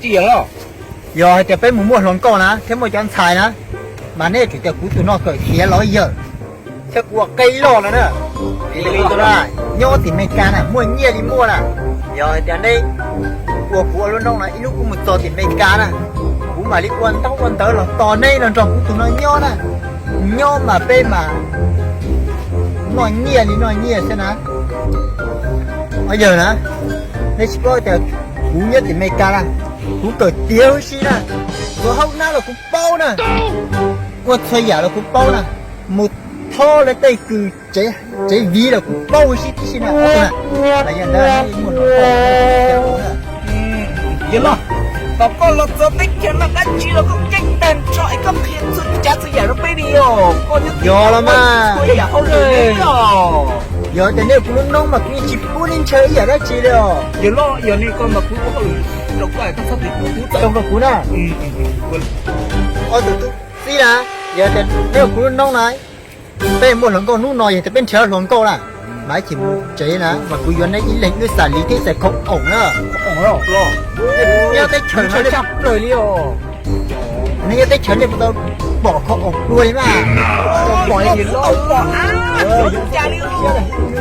Yog hais tias peb mus muaj hluas nkauj na thiab muaj cov ntxhais na, mas nej tsuas tias kuv tus no kawm tiav los yawm thiab kuv ua qe loj no na. Nyob tim Meskas na muaj nyiaj li muaj na. Yog hais tias neb ua kuv ua lub noob no ib hnub kuv mus txog tim Meskas na, kuv mam li ua ntaub ua ntawv los tos neb los nrog kuv tus no nyob na. Nyob mas peb mas noj nyiaj li noj nyiaj xwb na. Yawg na, nej tsis paub tias kuv nyob tim Meskas na, kuv kawm tiav huv si na, ua hauj lwm los kuv paub na, ua txhua yam los kuv paub na, mus thob lawv tej kws tsev viv los kuv paub huv si tib si na. Yog ntawd, yog los tom koj los txog teb chaws no dab tsi los koj ceeb tag nrho es koj qhia txhua tsav txhua yam rau peb li os. Koj nyob tim no mas txhua yam hauj lwm li os. Yog tias nej kuv lub noob mas kuv yeej tsis pub nej ntshaw ib yam dab tsi li os. Yog los yog li koj mas kuv ua hauj lwm rau koj, koj txhob tim kuv, kuv txawm rau kuv na. Ob tug tub txib na, yog tias nej kuv lub noob na, peb muaj hluas nkauj hnub no yog tias peb nrhiav hluas nkauj na, mas ib chim mus tsev na mas kuv yuav neb ib leeg wb xav li thiab xav khau oom na. Nyob teb chaws no li, neb nyob teb chaws nej puas tau pom khau oom dua li mas? Pom li los,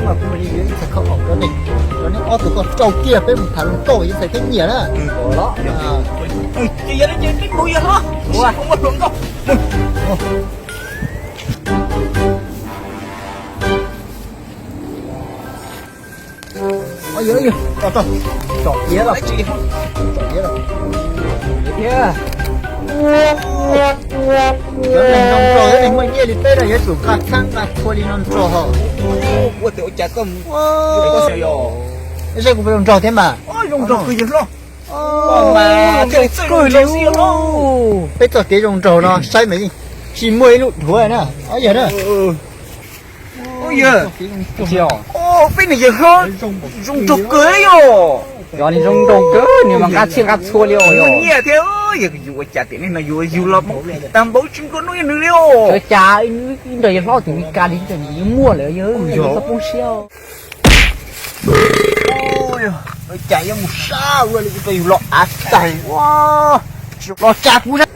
mas kuv mam li yuav ib txhais khau oom rau nej, rau nej ob tug koj rau kiag peb mus tham hluas nkauj yuav txhais thiab nyiam na. Ces yog li ces peb mus yog los, ua hluas nkauj. Tsom tiav los, tsom tiav los. Cov neeg zoo nraug thiab neeg muaj nyiaj li peb no yuav tsum nqa txhab nqa txhua li no nrog ho. Ua tias ua cas koj mus, koj xav yog, saib kuv zoo nraug thiab mas. Zoo nraug kawg yawg hlob. Peb txoj kev zoo nraug no saib mas yeej tsis muaj ib lub dhuav na. Ob yawg na. Peb niag yawg hlob zoo nraug kawg li os. Yog li zoo nraug kawg, nws mas nqa txhij nqa txhua li os. Yog nyiaj thiab, yog yus ua cas tiam neej no yus ua yus los tag npaum tsis nplua nuj yog nws li os. Cas ib nrog yawg hlob tim Meskas li nws yeej muaj lawm, yog txhob poob siab. Ua cas yuav mus sab ua li kuv rau yus los av tag ua, los tsa kuv sab.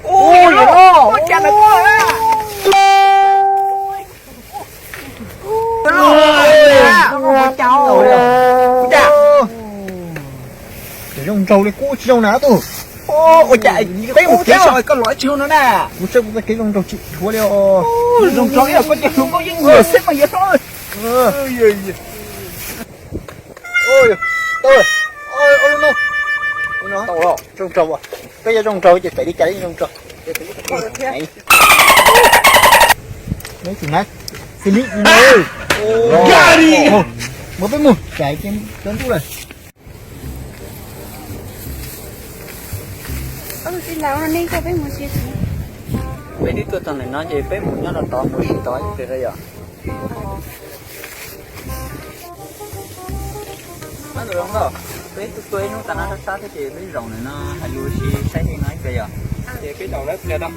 Cov zoo nraug li kuv tsis zoo na tub. Ua cas peb mus kev so koj los tsis zoo no na. Kuv saib kuv txoj kev zoo nraug tsis dhuav li os. Zoo nraug ib yam koj cov hluas nkauj yeej nyiam xwb mas yawg hlob. Tau, zoo nraug, peb yuav zoo nraug ces txawm li cas yeej zoo nraug. Mus peb mus, tsam cov ntuj lawm. Peb twb tuaj txog ntawm no ces peb mus nyob rau tod mus ib tod ib pliag yom. Peb tuaj ib hnub tas no sab sab thiab ces peb zaum ntawm no hais lus si saib li no ib pliag yom. Ces peb zaum ib pliag tau.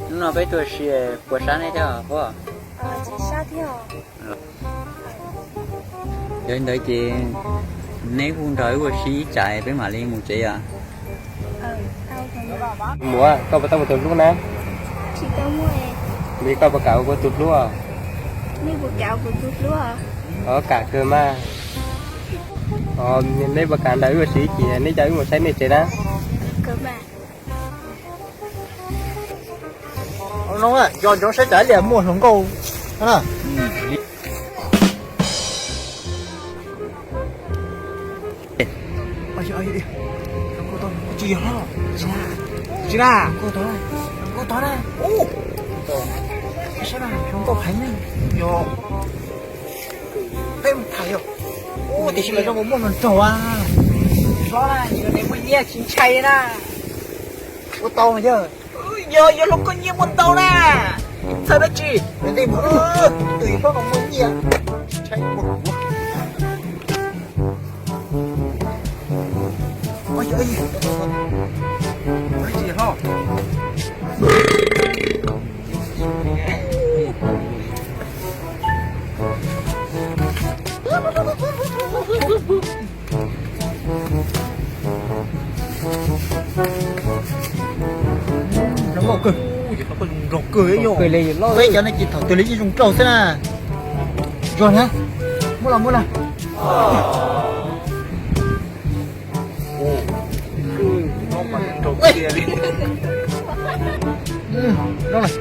Hnub no peb tuaj si puas sab neb thiab puas? Yog li ntawd ces neb kuj nrog wb ua si ib tsam peb mam li mus tsev yom. Muam, koj puas tau muaj tus hlub na? Li koj puas kam ua kuv tus hlub? Koj kam kawg mas. Neb puas kam nrog wb ua si ib chim neb coj wb mus saib nej tsev na? Zoo, nco ntsoov saib tsam ib pliag muaj hluas nkauj. Tsis na, tsis na, hluas nkauj heev, yog peb mus tham yog. Tiam sis mas zoo nkaus muaj hluas nraug a. Hlob na, yog nej muaj nyiaj tsis ntshai na. Ua tau mas yog. Yog, yog hluas nkauj nyiaj muaj ntau na. Txhawj dab tsi? Tus hlob no muaj nyiaj, tsis ntshai. Kawg, kawg li loj. Peb cov no ces thaum twg li yeej zoo rau xwb na. Zoo na. Muab los, muab los. Zoo lawm.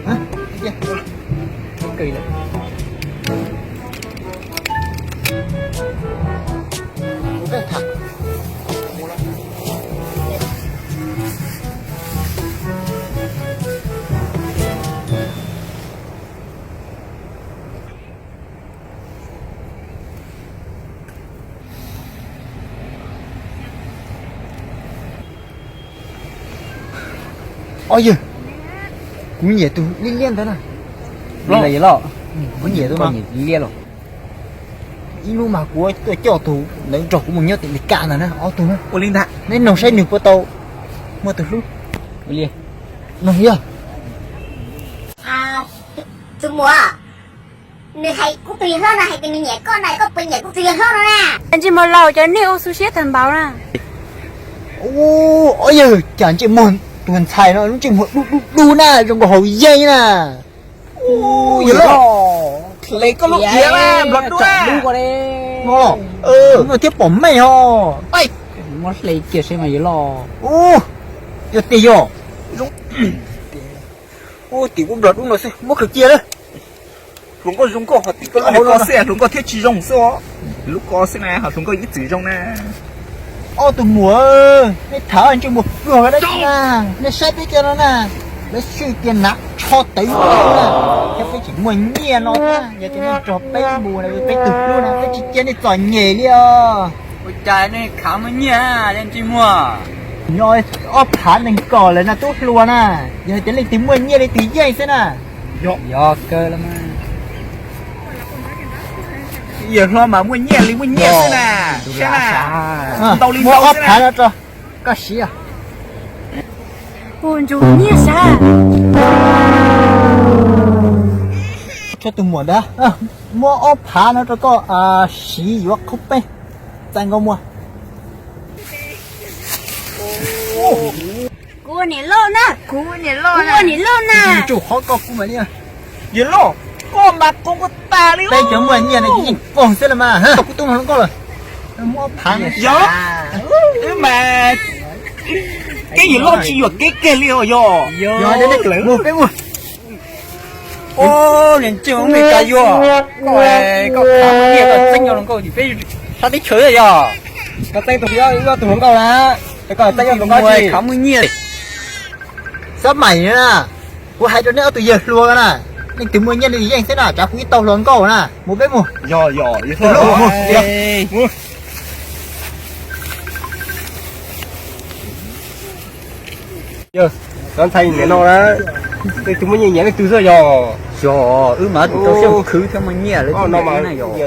Ob yawg, kuv nyiam tus liab liab ntawd na. Los, kuv nyiam tus no. Liab los. Ib hnub mas kuv tuaj coj tus ntawd nrog kuv mus nyob tim Meskas ntag na, ob tug na. Ua li ntag, neb noog saib nws puas tau muaj tus hlub. Ua li, noog yog. Tus muam, nws hais kuv tus yawg hlob no hais tias nws nyiam koj na, koj puas nyiam kuv tus yawg hlob no na? Ntsej muag laus, cov neeg ua xu siab tag npaum na. Ua, ob yawg, cas ntsej muag tus ntxhais no lub ntsej muag dub dub dub na, zoo nkaus haus yeeb na. Yawg hlob, hle koj lub iav na, nplog dub na. Muaj thiab pom meej ho. Muab hle kiag seb mas yawg hlob. Yog tiag yog. Ub, tim kuv nplog dub no xwb, muab khwv cia lawm. Hluas nkauj zoo nkauj ho tim koj lub ko xwb, hluas nkauj thiab tsis zoo xwb os. Lub ko xwb na ho hluas nkauj ib txwm zoo na. Ob tug muam, nej tham ntsej muag pluag dab tsi na, nej saib peb cov no na, lawv swj tias hnav tsho tawv na, thiab peb tseem muaj nyiaj no thiab, yog tias nej nrog peb mus na, peb tus hlub na, peb tsis cia nej txom nyem li os. Ua cas nej khav muaj nyiaj ntsej muag? Nyob ob phav nees nkaum lawm na tub hluas na, yog hais tias leej twg muaj nyiaj leej twg yeej xwb na. Yog kawg los mas. Yawg hlob mas muaj nyiaj li muaj nyiaj xwb na. Saib na, ntau li ntau ob phav no rau koj siv. Ua ntsuag nyiaj sab. Tshuav tus muam ntawd, muab ob phav no rau koj siv yuav qhov peb txais nkaus muag. Kuv ua niam loj na, kuv ua niam loj na, kuv ua niam loj na. Tsuj qhov koj kuv mam li. Yawg loj, koj mas koj koj tas li. Peb cov muaj nyiaj no yeej foom xwb los mas. Kuv tub hluas nkauj lawm. Muab ob phav no. Yog, wb mas kev yawg loj tsis yuam kev kiag li os yog. Yog, mus peb mus. Niam ntsej muag me ka yuag, koj, koj khav muaj nyiaj koj txeeb yog hluas nkauj tim peb sab teb chaws yog. Koj txeeb tus, tus hluas nkauj na, koj txeeb yog hluas nkauj khav muaj nyiaj. Xab maim na, kuv hais rau nej ob tug yawg hluas na, leej twg muaj nyiaj leej twg yeej xwb na, tsav kuv ib tau hluas nkauj na, mus peb mus. Yog, yog, yog. Yog, cov ntxhais niam no na, leej twg muaj nyiaj nyiam leej twg xwb yog. Yog, wb mas tus tau siab khwv thiab muaj nyiaj lawm no mas yog.